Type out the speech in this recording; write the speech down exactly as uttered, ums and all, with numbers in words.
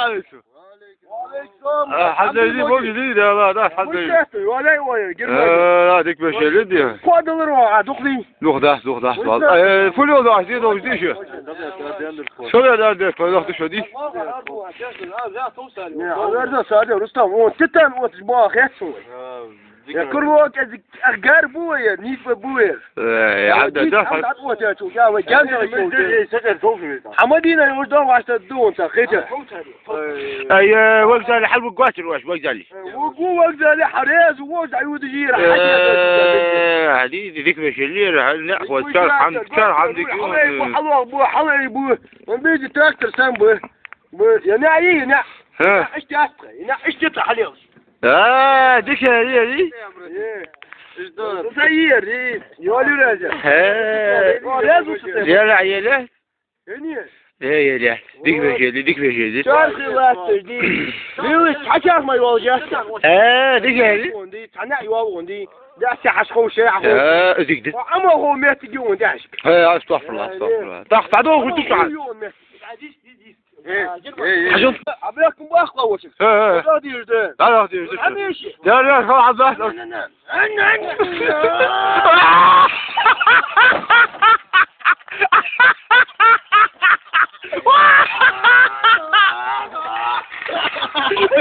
Алейкум. Э, хьазайди, бо гиди, да, да, да, хьазайди. Э, да, дика бешшалла да. Кхо далар ва, а, дукха дий? Дукха да, дукха да, дукха да. Э, фу лел да, зе долаш дий шо? Шо я дар дер, кхо лох ду шо дий? Не, а верда саде, Рустам, он титан, он бо хет шо. Я курвок, я ах гар бу я, нит ба бу я. Э, я да, да. Хьамадина южда вашта дун ца хетя. Ай, э, вокзале хьал ву гочир ваш, вокзале. Ву гу вокзале хьарез, вож аюд жира. Э, хьади, дика бешшалла, хьал не, вот чар хьам, чар хьам дика. Хьалох бу, хьалай бу. Он бизи трактор сам бу. Бу, я не, я не. Ха. Иштта, я не, иштта хьалел. А, дика, я, я. Э. Ишдор. Са ер, э. Ёлю разе. Хе. О, я зушу те. Ела, ела. Э, не. Э, ела. Дика бешшалла, дика бешшалла. Чархи латташ ди. Билис хьачарх май волжа. Э, дика, ела. Онди, цана йол онди. Да се хьаш хо ше хо. Э, дика да. Ама хо метти ги онди хьаш. Э, астагфируллах, астагфируллах. Тах, тадо ху ду ша. Э, э, э. Хьажал. Абракум бахла вошик. Э, э. Да дирде. Да, да, дирде. Амиши. Да, да, хо хаза.